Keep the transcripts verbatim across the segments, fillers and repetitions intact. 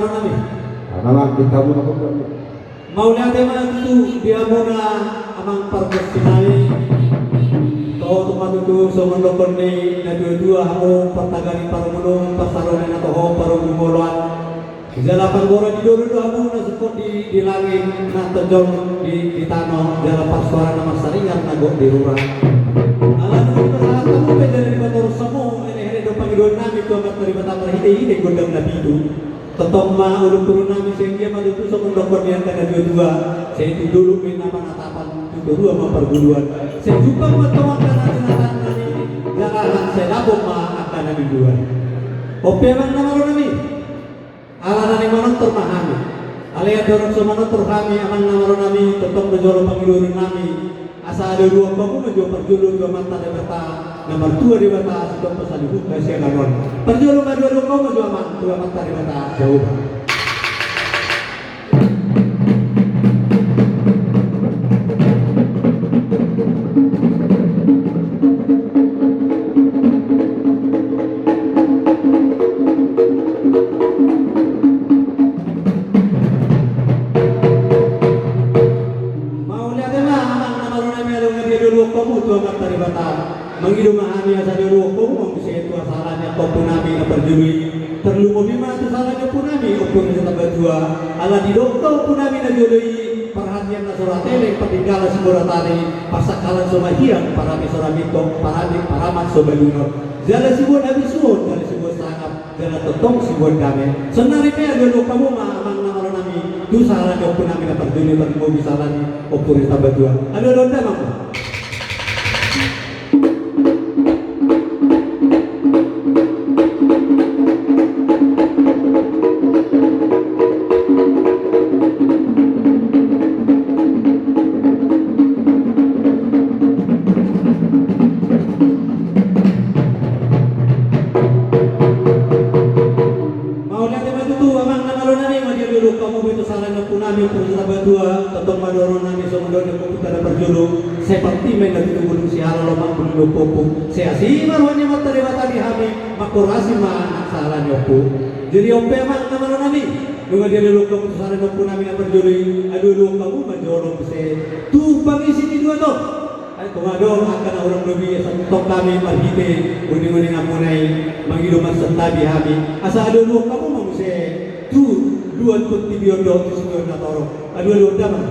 Amang, di hamuna pun. Mauliate ma tutu di hamuna amang pargonsi nami. Toho ma tutu songon dohonon ni natuatua, hamu partagari parunggunung, parsarunai na toho parunggu ngoloan. Jala pargora di dolok do hamu na sungkot di, di langit, na tonjol di, di tano, jala parsuara na marsaringar na gok di rura. Ala nunga dipasahat hamu pe jala dipatorus hamu elekelek dohot pangidoan nami tu Amanta Debata marhitehite gondang na pitu. Tongtong ma ulunturun nami, sai anggiat ma tutu songon dohonon ni angka natuatua, sai tu dolok ma na panatapan, tu toruan ma parguluan, sai jumpang ma tong angka na tinatanami, jala sai dapot ma angka na niluluan. On pe amang na malo nami. Ala naeng manortor ma hami. Alai andorang so manortor hami amang na malo nami, tongtong do jolo pangidoan nami. Asa adoadoan hamu ma jo parjolo tu Amanta Debata na martua Debata sitompa saluhut hasiangan on. Parjolo ma adoadoan hamu ma jo amang tu Amanta Debata Jahowa. Mauliate ma amang na malo nami, ala nunga diadoadoan hamu tu Amanta Debata. Mangido ma hami asa diadoadoan hamu ma muse tu asa ala ni angka ompu nami na parjolo i. Tarlumobi ma tu asa ala ni ompu nami Ompu Raja Tambatua. Ala didok do ompu nami na jolo i, parhatian na so ra tele, partinggalan so ra tali, parsangkalan so mahiang, parame so ra mintong, parame paraman so balungon. Jala siboan habisuhon, jala siboan sangap, jala tongtong siboan dame. Saonnari pe adoadoan hamu ma amang na malo nami tu asa ala ni ompu nami na parjolo i, tarlumobi asa ala ni Ompu Raja Tambatua. Adoadoan damang ma. Mauliate ma tutu amang na malo nami, ma diadoadoan hamu be tu asa ala ni ompu nami Ompu Raja Tambatua, tongtong ma dohonon nami songon dohonon ni ompu na parjolo, sai parti ma inna tutu bulung siala, lomak bulung ni ompuompu, sai asi ma roha ni Amanta Debata di hami, manghorasi ma nang asa ala ni ompu. Jadi on pe amang na malo nami, nunga diadoadoan hamu tu asa ala ni ompu nami na parjolo i, adoadoan hamu ma jolo muse tu pangisi ni dua ton. Ai tung adong angka na hurang lobi, asa tongtong hami marhite uninguninganmuna i mangido marsantabi hami. Asa adoadoan hamu ma muse tu dua portibi on dohot tu situan na torop. Adoadoan damang.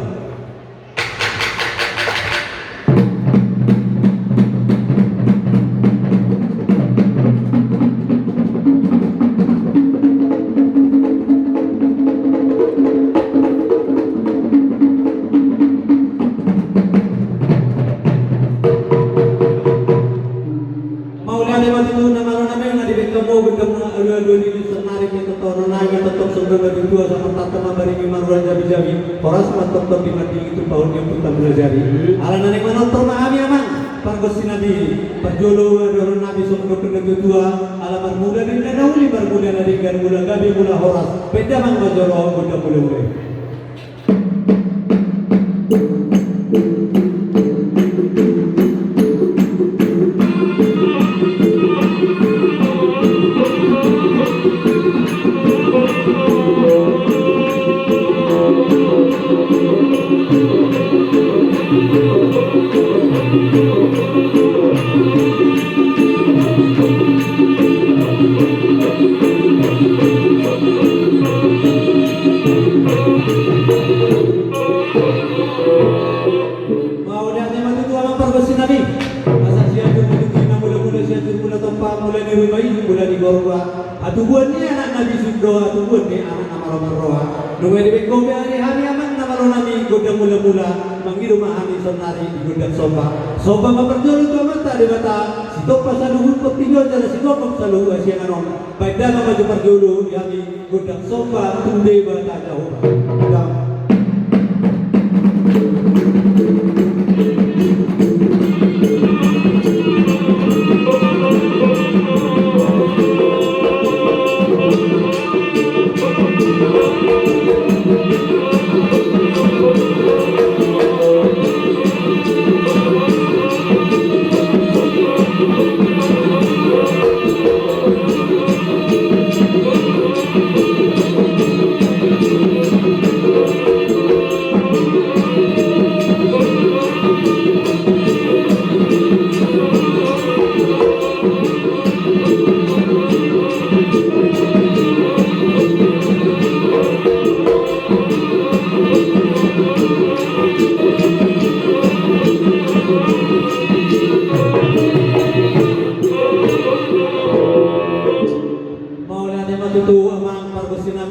Mauliate ma tutu na malo nami, na dibahen hamu gondang alualu ni saonnari, tongtong songon na tuatua, sapartama ma baring i marulang jabijabi, horas ma tongtong di mardingin tumpahon ni ompunta Mulajadi. Ala naeng manortor ma hami amang pargonsi nami, parjolo dohonon nami songon na tuatua, ala marmula denggan na uli, marmula na denggan, mula gabe, mula horas, bahen damang ma jolo gondang mula mula i. Mauliate ma tutu amang pargonsi nami. Asa Sianjur ma tutu na mula-mula, Sianjur Mula Tompa, mula ni ruma i, mula ni gorura. Hatubuan ni anak na bisuk do hatubuan ni anak na marroha-marroha. Nunga dibahen hamu be di hami amang na malo nami gondang mula-mula, mangido ma hami saonnari di gondang somba. Somba ma parjolo tu Amanta Debata sitompa saluhut portibi on jala sigomgom saluhut hasiangan on. Bahen damang ma jo parjolo di hami gondang somba tu Debata Jahowa. Damang.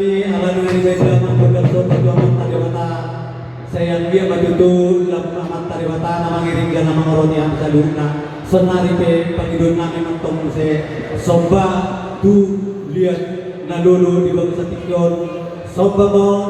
Ala nunga dibaen damang gondang somba tu Amanta Debata, sai anggiat ma tutu lam Amanta Debata na mangiringi na mangoroti hami saluhutna. Saonnari pe pangidoan nami ma antong muse, somba tu liat na lolo di bagasan tingki on, somba ma on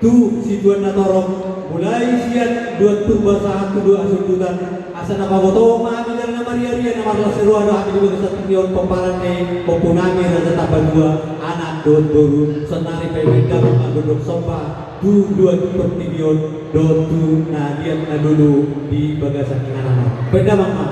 tu situan na torop, mulai sian dua Purba sahat tu dua Hasundutan, asa na pabotohon ma hami jala na mariaria na marlas ni roha do hami di bagasan tingki on pomparan ni ompu nami Raja Tambatua, anak dohot boru. Saonnari pe baen damang ma gondang somba tu dua portibi on dohot tu na liat na lolo di bagasan inganan on. Baen damang ma.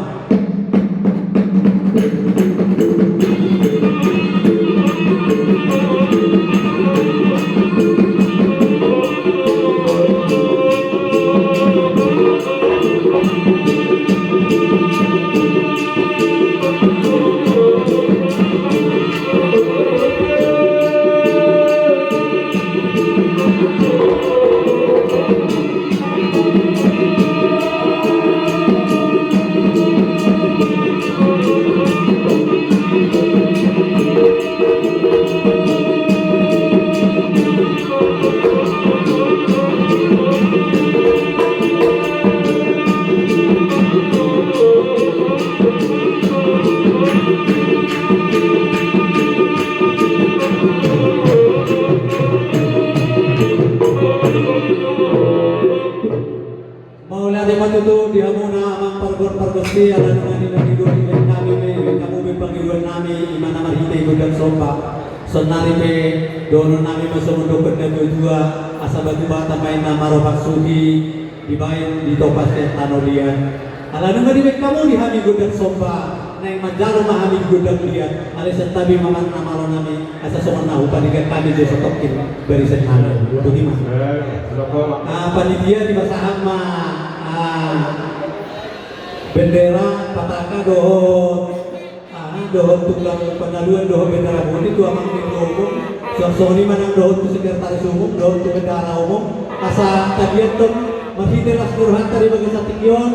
Mauliate ma tutu di hamuna amang pargonsi, ala nunga dipangido dibaen nami, dibaen hamu be pangidoan nami, i ma na marhite gondang somba. Saonnari pe dohonon nami ma songon dohonon ni natuatua, asa batu bata ma inna maropak suhi, dibaen ditopa sian tano liat. Ala nunga dibaen hamu di hami gondang somba, naeng manjalo ma hami di gondang liat, alai santabi ma amang na malo nami, asa songon na hupadigan hami jo satongkin barisan nami. Boti ma. Ah, panitia, dipasahat ma, ah, bendera, pataka dohot, ah, dohot tukang panaluan dohot bendera boti tu amang ketua umum, suang songon i ma nang dohot tu sekretaris umum dohot tu bendahara umum, asa tabiathon marhite las ni rohanta di bagasan tingki on,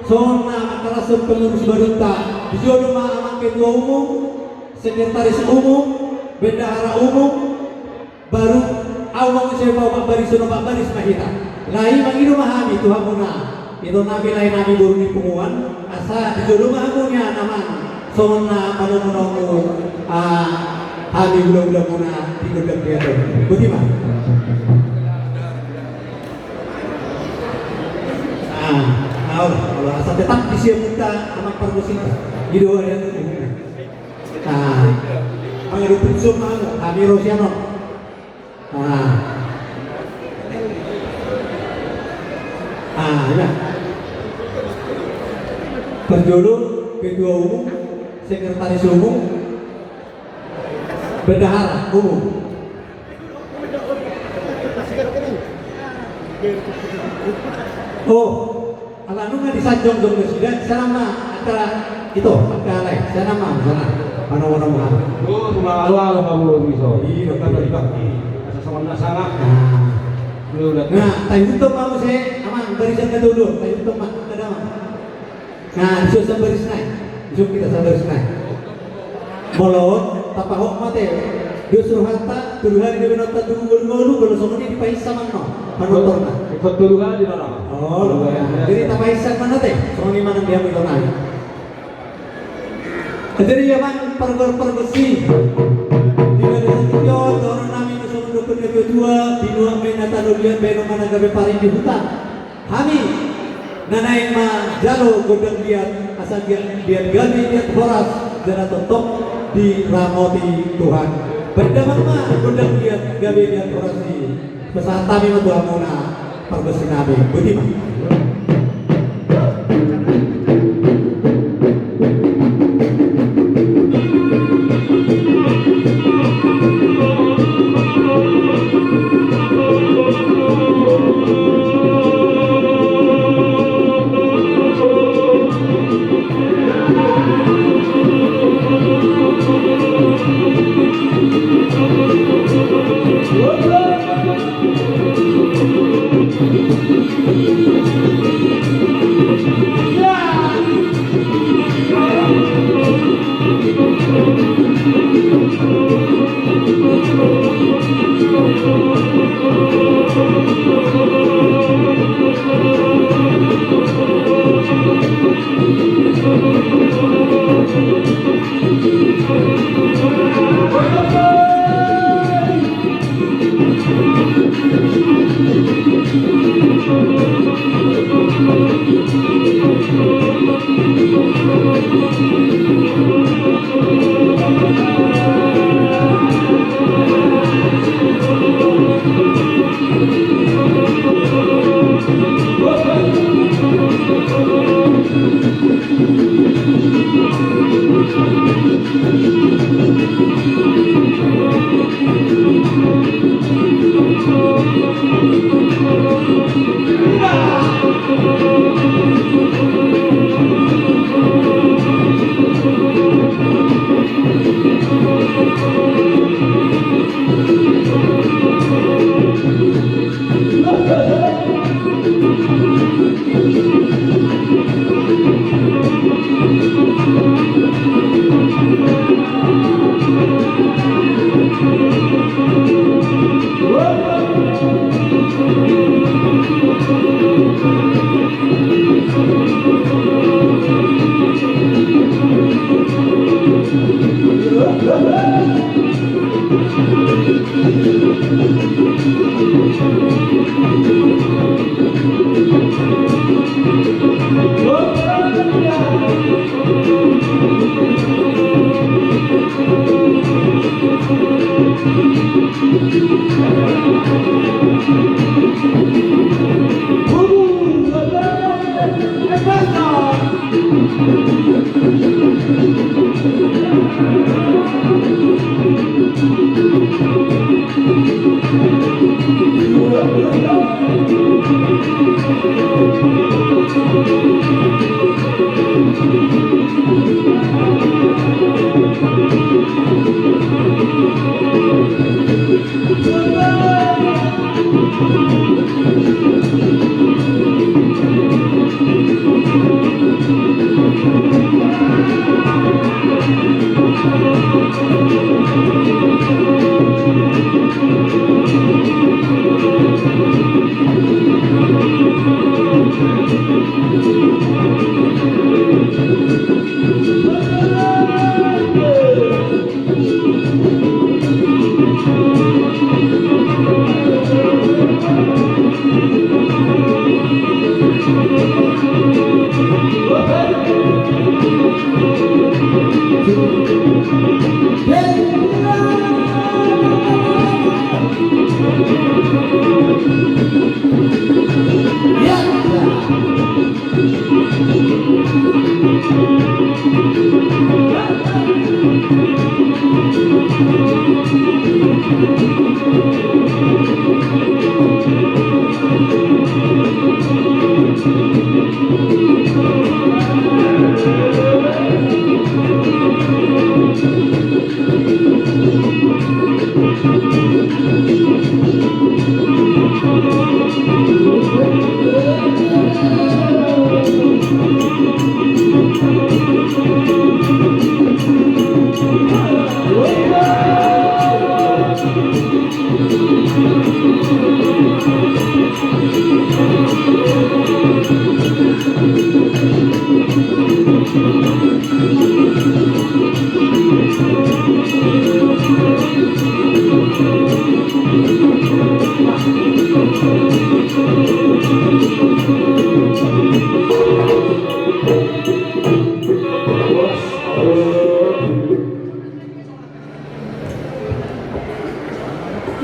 songon na mangkalashon pengurus baruta. Dijou ma amang ketua umum, sekretaris umum, bendahara umum, baru ahu ma muse paopat baris, opat baris ma hita. Lae mangido ma hami tu hamuna, ito nami, lae nami boru ni punguan, asa dijou ma hamu nian amang, songon na manomunomu, ah, hami hulahulamuna di gondang liat on. Boti ma. Ah, ah, olo, olo, asa tetap di siamunta amang pargonsi. Ido ada tu. Ah, mangido putsu ma hamu, hami ro sian on. Ah. Ah, ya. Parjolo ketua umum, sekretaris umum, bendahara umum. Oh. Ala nunga disanjong do nasida, sian ma angka ito, angka lae, sian ma, sian ma. Manomunomu hami. Oh, cuma alo-alo hamu bisa. Iya, kan tadi, Pak. Asa sama na sama. Nah. Nah, taihut ma muse, amang, barisan na tolu, taihut ma, angka damang. Nah, dison sambaris nai. Dison hita sambaris nai. Molo on, tapahot ma te. Dos rohanta, tolu hali do baenonta tu ngolu-ngolu, molo songon i dipainsa ma annon panortorna. Ikot tolu hali ma nama. Oh, tolu hali. Jadi tapainsa ma annon te. Songon i ma nang di hamu ito nai. Jadi amang pargonsi. Di bagasan tingki on, dohonon nami ma songon dohonon ni natuatua, binuat ma inna tano liat, baenon ma na gabe parik di huta. Hami na naeng manjalo gondang liat, asa liat gabe liat horas, jala tongtong diramoti Tuhan. Baen damang ma gondang liat gabe liat horas i. Pasahat hami ma tu hamuna pargonsi nami. Boti ma.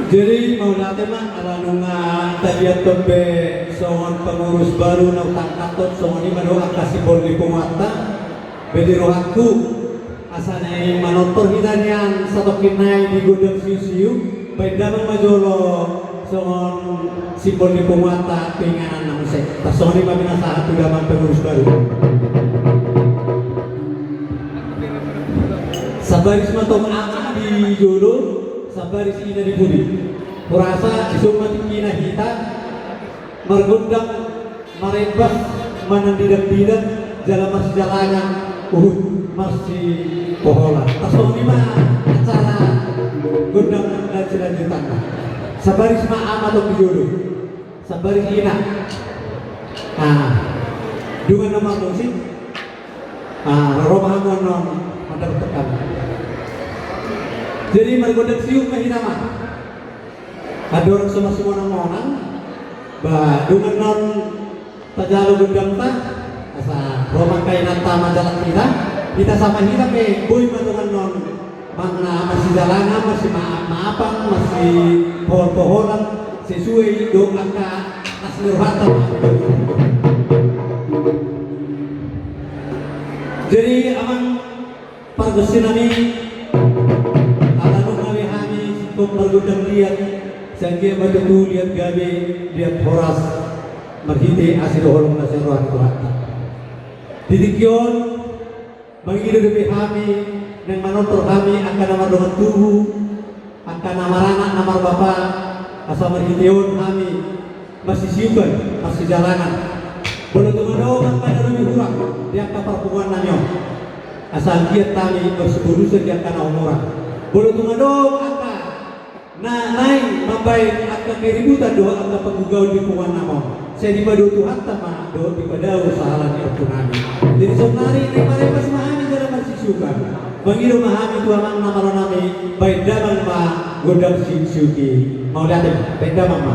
Jadi mauliate ma ala nunga tadiathon be songon pengurus baru na hutangkathon, songon i ma do angka simbol ni punguanta. Be di rohangku asa naeng manortor hita nian satongkin nai di gondang siusiu, baen damang ma jolo songon simbol ni punguanta tu inganan na muse. Tarsongon i ma pinasahat tu damang pengurus baru. Sabaris ma tong ama di jolo, sabaris ina di pudi. Hurasa dison ma tingkina hita margondang, marembas, manang didang-didang, jala marsijalangan, huhut marsipoholan. Tarsongon i ma acara gondang lansi lanjutanna. Sabaris ma ama tong di jolo. Sabaris ina. Ah, dungan na marmusik. Ah, roro ma hamu annon mandapot hami. Jadi margondang siuk ma hita ma. Andorang so marsimonang-monang, ba, dungan non tajalo gondangta, asa ro ma angka inanta manjalang hita, hita sama hita pe boi ma dongan non manang na masijalangan, masimaaf-maafan, masipohor-pohoran, sesuai dohot angka las ni rohanta. Jadi amang pargonsi nami, ala nunga be hami singkop margondang liat, sai anggiat ma tutu liat gabe, liat horas, marhite asi dohot holong na sai roha ni Tuhanta. Di tingki on, mangido dope hami, naeng manortor hami angka na mardongan tubu, angka na maranak na marbapa, asa marhite on hami masisiukan, masijalangan. Molo tung adong angka na lobi hurang di angka parpunguan nami on, asa anggiat hami marsiurusan di angka na umurang. Molo tung adong angka na naeng mambaen angka keributan dohot angka panggugaon di punguan nami on, sai dipado Tuhanta ma dohot dipadao sahala ni ompu nami. Jadi saonari naeng marepas ma hami jala marsisiukan. Mangido ma hami tu amang na malo nami, baen damang ma gondang siuksiuk i. Mauliate, baen damang ma.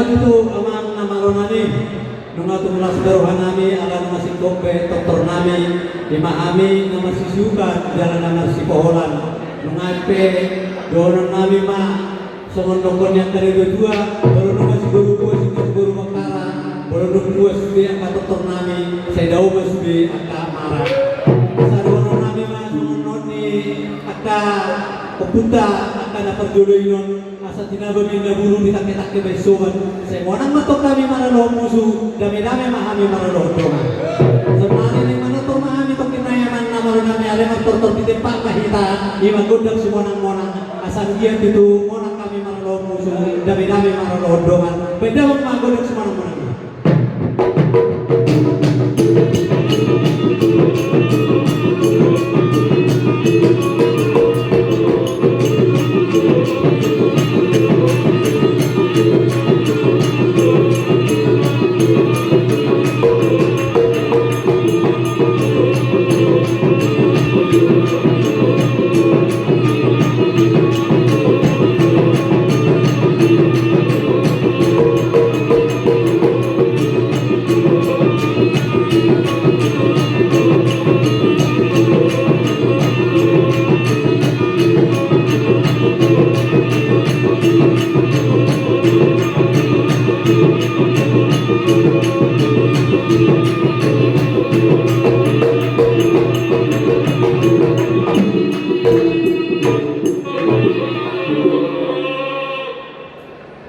Tu amang na malo nami, nunga tung las be roha nami ala nunga singkop be tortor nami, ima hami na marsisiukan jala na marsipoholan, nunga pe dohonon nami ma songon dokkon ni angka na tua-tua, molo nunga siboru puas, nunga siboru mangkara, molo nunga puas sude angka tortor nami, sai dao ma sude angka mara. Asa dohonon nami ma songon on ni angka ompunta, angka na parjolo i non, asa tinaba ma inna bulu, ditangke-tangke baen soban, sai monang ma tong hami maradophon musu, dame-dame ma hami maradophon dongan. Saonari naeng manortor ma hami tongkin nai, amang na malo nami, ale martortor di tempat ma hita, ima gondang simonang-monang, asa anggiat tutu monang hami maradophon musu, dame-dame maradophon dongan, baen damang ma gondang simonang-monang i.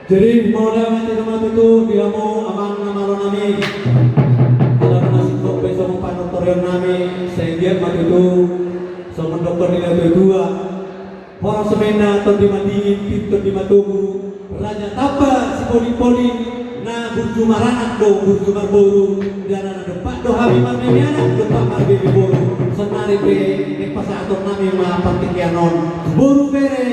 Jadi mauliate ma tutu di hamu amang na malo nami. Ala nunga singkop be songon panortorion nami, sai anggiat ma tutu songon dokkon ni na tua-tua. Horas ma inna tondi madingin, pir tondi matogu, Raja Tamba Sipolin-polin, na burju maranak do burju marboru, jala na dompak do hami marnini anak, dompak marbebe boru. Saonari pe naeng pasahaton nami ma partingkian on tu boru, bere,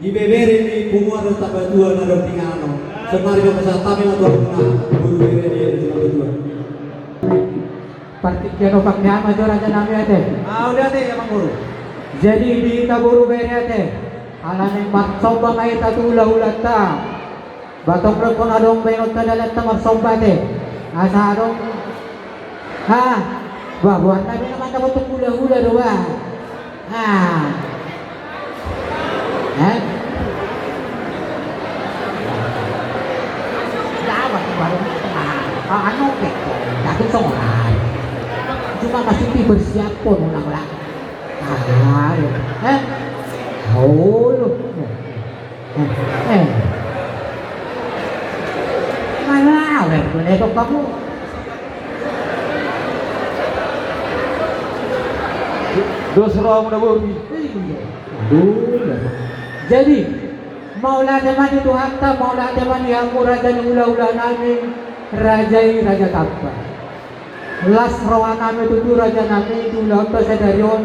ibebere ni punguan Raja Tambatua na adong di inganan on. Saonari pe pasahat hami ma tu hamuna boru, bere ni Raja Tambatua. Partingkian opat ni ama jo raja nami ate. Mauliate amang boru. Jadi di hita boru, bere ate, ala naeng marsomba ma hita tu hula-hulanta. Ba tong dokkon adong baenonta dalanta marsomba ate. Asa adong. Ha. Ba boanna be na mantap untuk hula-hula do ba. Ah. Eh? Jawab baru. Ah, anu ke. Jatuh songoran. Cuma masih dipersiapkan ulang lah. Ah, eh. Oh, lu. Eh. Mana awet menetok kamu? Dos rohmu na boru. Iya. Aduh. Jadi, mauliate ma di Tuhanta, mauliate ma di hamu raja ni hula-hula nami, raja i Raja Tamba. Las roha nami tutu raja nami di ulaonta sadari on.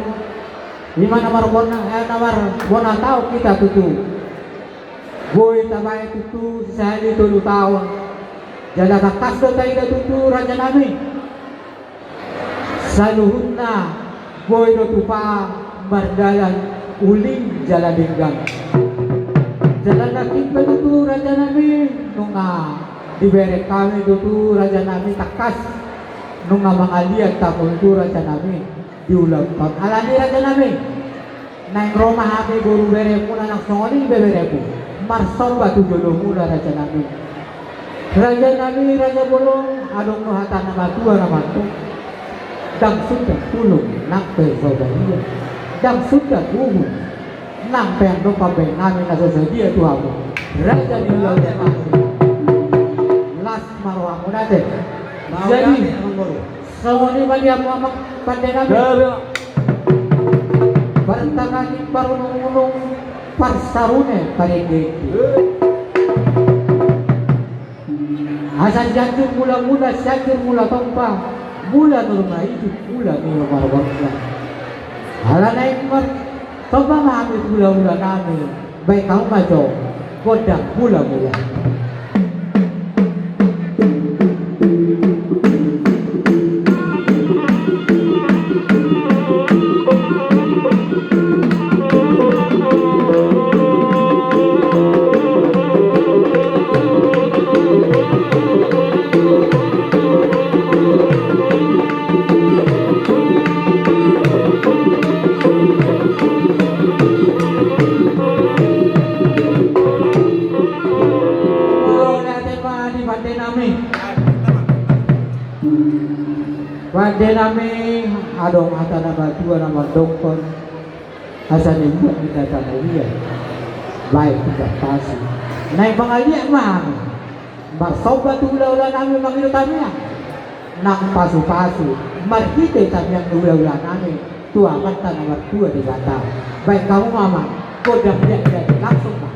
Ima na marbona, eh, na marbona taon hita tutu. Boi tabaen tutu sahali tolu taon. Jala tangkas do taida tutu raja nami. Saluhutna boi do tupa mardalan uli jala denggan. Jala nangkin pe tutu raja nami nunga dibereng hami tutu raja nami tangkas nunga mangaliat hamu tutu raja nami di ulaonta on. Alani raja nami. Naeng ro ma hami boru beremuna nang songon i ibeberemu marsomba tu jolomuna raja nami. Raja nami raja bolon, adong do hata na matua na mandok. Ndang sundat bulung nang pe so badia. Ndang sundat uhum nang pe andok pambaen nami na so sadia tu hamu. Raja ni ulaon nami. Las ma rohamuna ate. Jadi, songon i ma di hamu amang pande nami. Partangan ni parunung-unung, parsarune parende-ende. Asa Sianjur Mula-mula, Sianjur Mula Tompa, mula ni rumah ijuk, mula ni rumah warga. Ala naeng mar Tompa ma hami hula-hula nami, baen hamu ma jo gondang mula-mula. Di nami adong hata na batua na mandokkon, asa dibuat di hata na liat, baen tu bagasan. Naeng mangaliat ma hami, marsomba tu hulahula nami mangido tamiang, nang pasupasu marhite tamiang ni hulahula nami tu Amanta na martua Debata. Baen hamu ma, Amang, gondang liat-liat, langsung ma.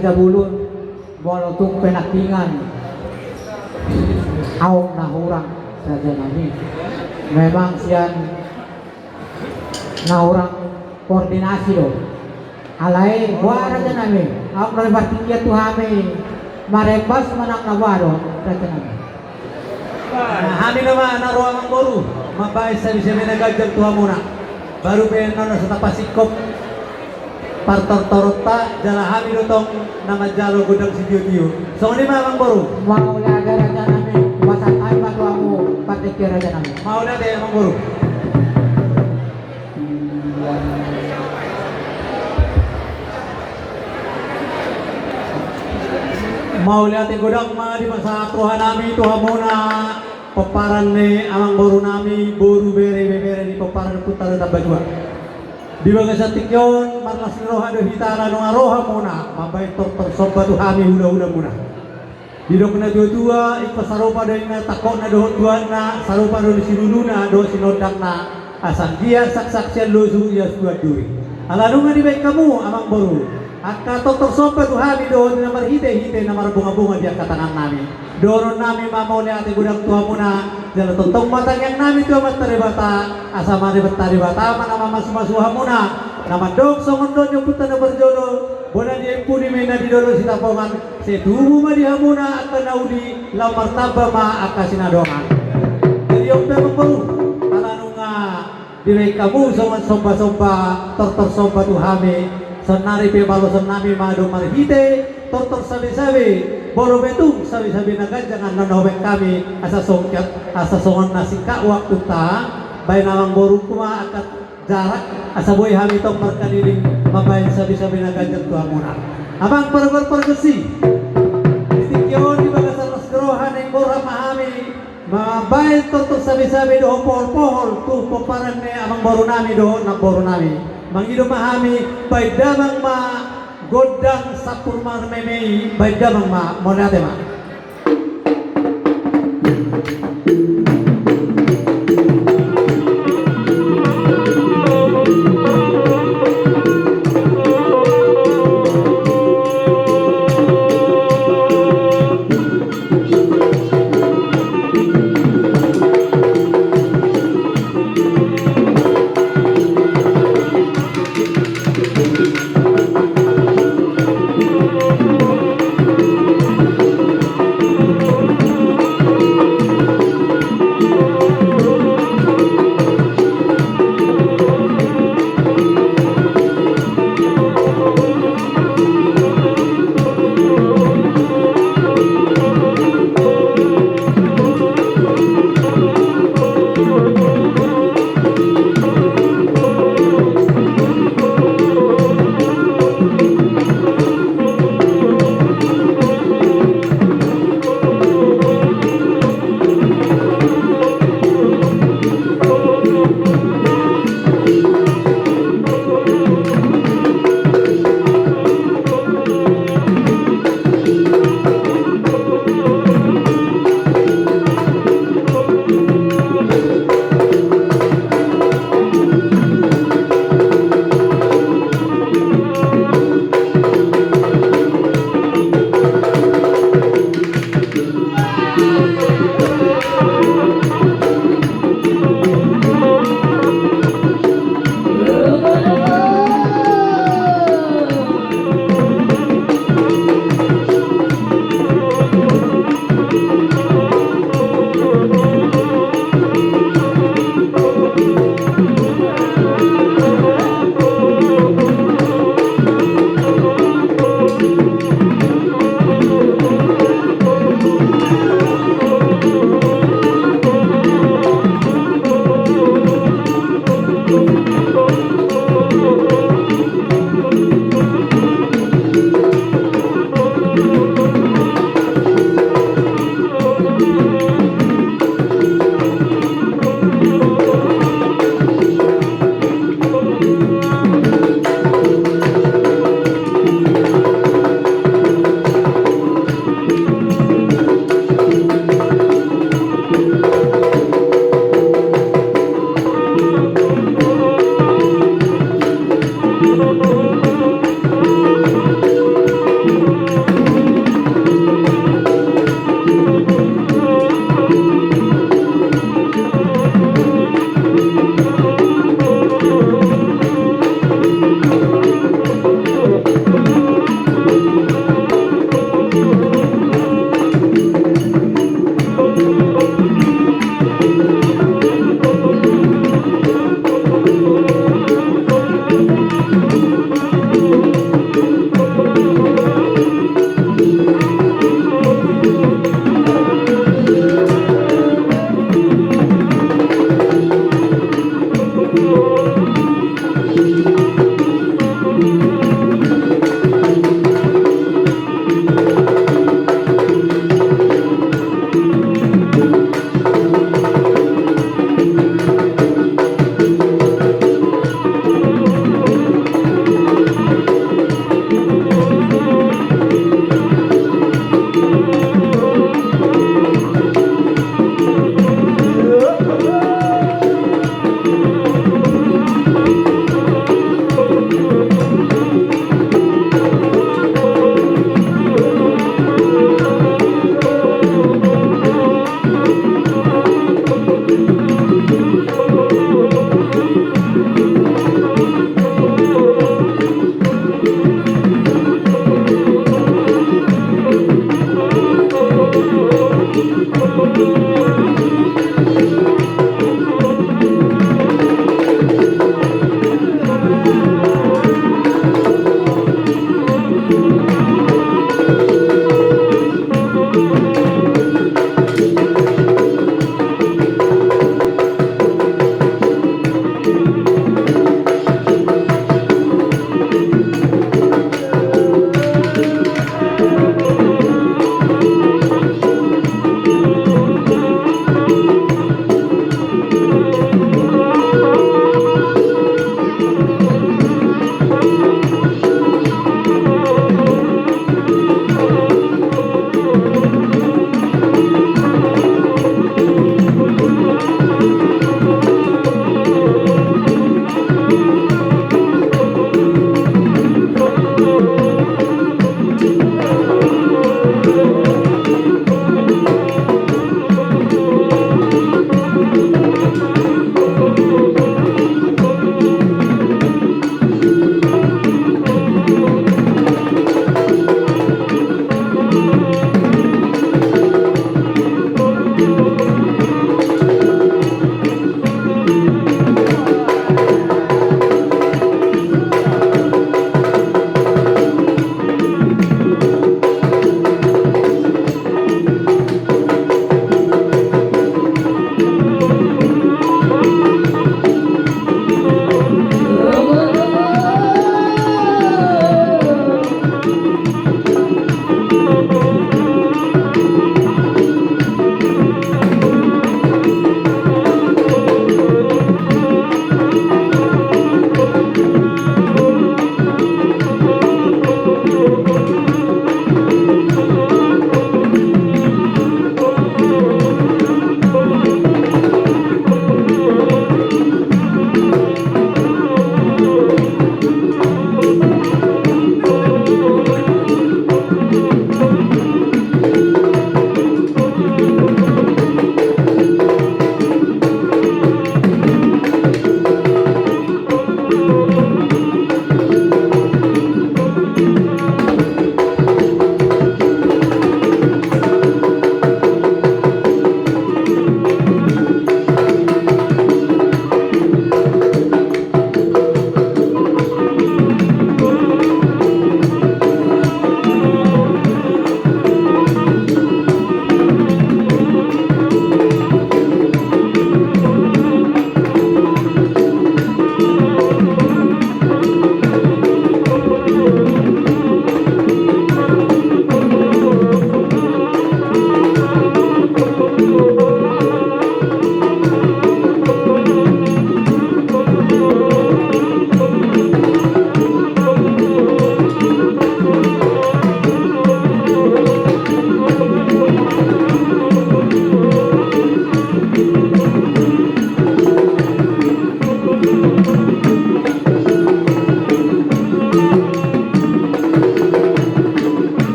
Jabulon, molo tung penangkingan ahu na hurang, raja nami. Memang sian na hurang koordinasi do. Alai boha, raja nami, ahu na martingki tu hami, marembas manang na boha do, raja nami. Nah, hami nama na ro, amangboru, mambahen sabisabi na ganjang tu hamuna. Baru pe annon asa tapasingkop partortoronta, jala hami do tong na manjalo gondang sitiotio. Songon i ma, amangboru. Mauliate, raja nami. Pasahat hami ma tu hamu partingkian, raja nami. Mauliate, amangboru. Mauliate godang ma dipasahat roha nami tu hamuna, pomparan ni amangboru nami, boru, bere, ibebere ni pomparan ni Ompunta Tambatua. Di bagasan tingki on marlas ni roha do hita ala nunga ro hamuna mambahen tortor somba tu hami hulahulamuna. Didok natuatua, ingkon sarupa do ninna tangkokna dohot tuatna, sarupa do ni siluluna dohot sinondangna, asa anggiat saksak sian losu, ias tuat duri. Ala nunga dibahen hamu, amangboru, angka tortor somba tu hami dohot na marhitehite na marbungabunga di angka tangan nami. Dohonon nami ma mauliate godang tu hamuna, jala tongtong ma tangiang nami tu Amanta Debata, asa ma Amanta Debata ma na mamasumasu hamuna, na mandok songon dok ni ompunta na parjolo, bona diampuni ma inna di dolok Sitapongan, sai tubu ma di hamuna angka na uli, laho martamba ma angka sinadongan. Jadi on pe, amangboru, ala nunga dibahen hamu songon sombasomba, tortor somba tu hami, saonnari pe baloson nami ma do marhite tortor sabesabe, molo pe tung sabesabe na ganjang annon na hubahen hami, asa songkat, asa songon na singkat waktunta, bahen amangborungku ma angka jarak, asa boi hami tong markeliling mambahen sabesabe na ganjang tu hamuna. Amang pargor pargonsi, di tingki on di bagasan las ni roha naeng borhat ma hami mambahen tortor sabesabe dohot pohol-pohol tu pomparan ni amangboru nami dohot namboru nami. Mangido ma hami, bahen damang ma gondang sampur marmeme i, bahen damang ma, mauliate ma.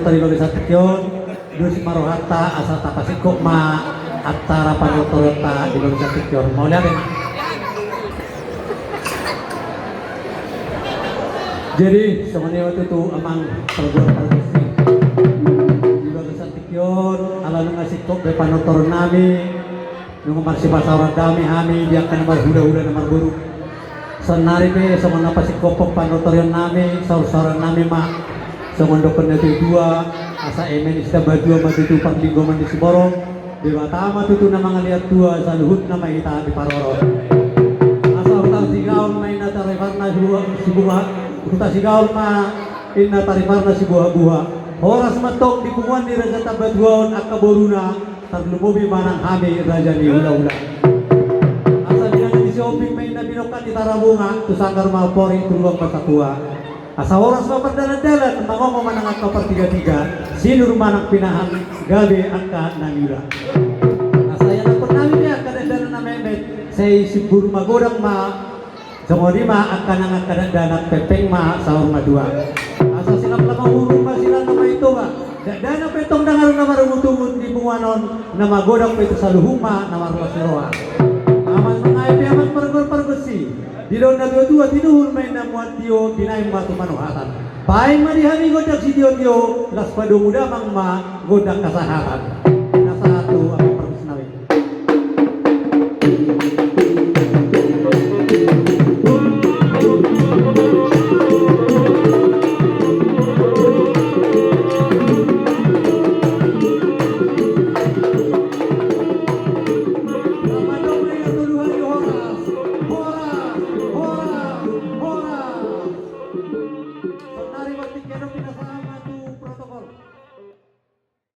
Di bagasan tingki on, dos ma rohanta asa tapasingkop ma acara panortorionta di bagasan tingki on. Mauliate. Jadi songon i ma tutu amang pargual pargonsi, di bagasan tingki on ala nunga singkop be panortoron nami, nunga marsipasaoran dame hami di angka na marhulahula na marboru. Saonnari pe songon na pasingkophon panortorion nami, saorsaoran nami ma songon dohonon ni natuatua, asa eme ni sitambatua ma tutu parlinggoman ni siborok, Debata ma tutu na mangalean tua, saluhutna ma hita diparorot. Asa huta Sigaol ma inna tariparna sibuha, sibuha, huta Sigaol ma inna tariparna sibuhabuha. Horas ma antong di punguan ni raja Tambatua on angka boruna, tarlumobi ma nang hami raja ni hulahula. Asa binanga ni Sihombing ma inna binongkak ni Tarabunga, tu sanggar ma amporik, tu lubang ma satua. Asa horas ma pardalandalan, mangongo ma nang angka partigatiga, sinur ma nang pinahan, gabe angka na niula. Asa ianakkon nami pe angka dakdanak na metmet, sai simbur magodang ma, songon i ma angka nang angka dakdanak, pengpeng ma saur matua. Asa silap lamang hurung ma, silap lamang i Toba. Dakdanak pe antong dang adong na marungutungut di punguan on, na magodang pe tu saluhutna na marlas ni roha. Amang mangae pe amang pargual pargonsi, didok natuatua, tinuhur ma inna mual tio, binahen ma tu manohatan. Paima di hami gondang sitiotio, las padomu damang ma gondang hasahatan.